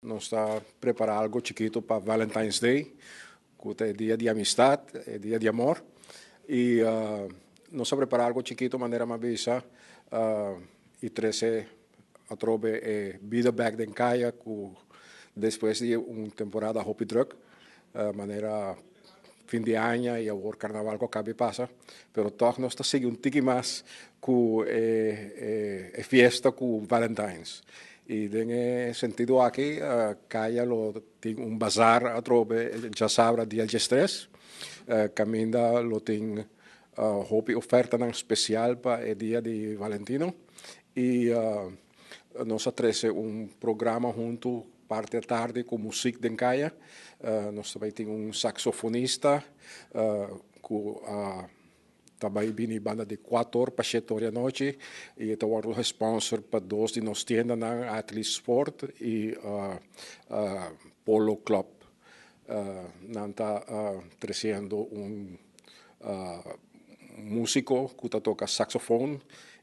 Nos ta prepara algo chikito pa Valentine's Day, cu ta dia di amistad, dia di amor. Y nos a prepara algo chikito, manera m'a bisa, y trece atrobe bida back den caya, cu despues di un temporada hopi druk, manera fin di aña y awor carnaval cu a caba di pasa, pero toch nos ta sigui un tiki mas cu fiesta cu Valentine's. Y den e sentido aki, caya lo tin un bazar atrobe diasabra dia 13, caminda lo tin hopi oferta special pa e dia di Valentino y nos a trece un programa hunto parti atardi cu musica den caya. Nos tambe tin un saxofonista cu tambe bini banda di 4 pa 7 or di anochi y ta wordo sponsor pa dos di nos tienda, Athlete Sport y Polo Club. Nan ta treciendo un musico cu ta toca saxofon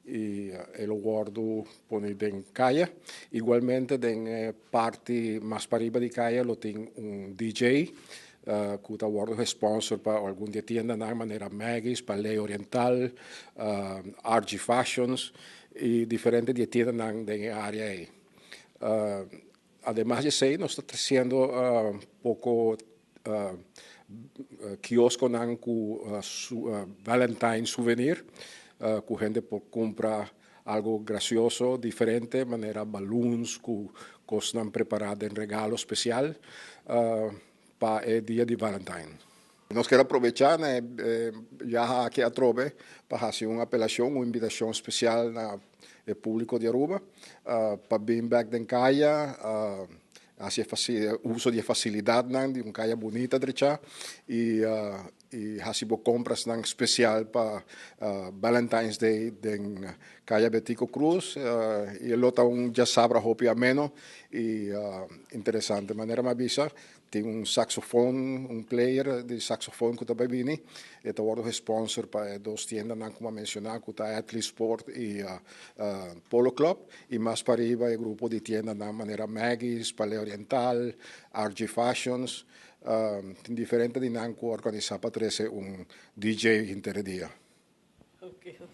y e lo wordo poni den caya. Igualmente, den parti mas pariba di caya lo tin un DJ cu ta wordo sponsor pa algun di e tienda na manera Maggie's, Palais Oriental, RG Fashions y diferente di tienda den area ey. Ademas di esey, nos ta treciendo poco kiosco nan cu Valentine souvenir, cu hende por cumpra algo gracioso, diferente, manera balloons, cu cosnan prepara den regalo special pa e dia di Valentine. Nos kier aprovecha, ne, ya aki atrobe pa haci un apelacion, un invitacion special na publico di Aruba, pa bin back den caya, haci uso di facilidad di un caya bunita drecha y haci compras nan special pa Valentine's Day den Caya Betico Croes y lo ta un diasabra hopi ameno y interesante. Manera m'a bisa, tin un saxofon, un player di saxofon cu tambe bini, y ta wordo sponsor pa dos tienda nan cu m'a menciona, cu ta Athlete Sport y Polo Club, y mas pariba e grupo di tienda na manera Maggie's, Palais Oriental, RG Fashions, tin diferente di nan cu organisa pa trece un DJ henter dia. Ok.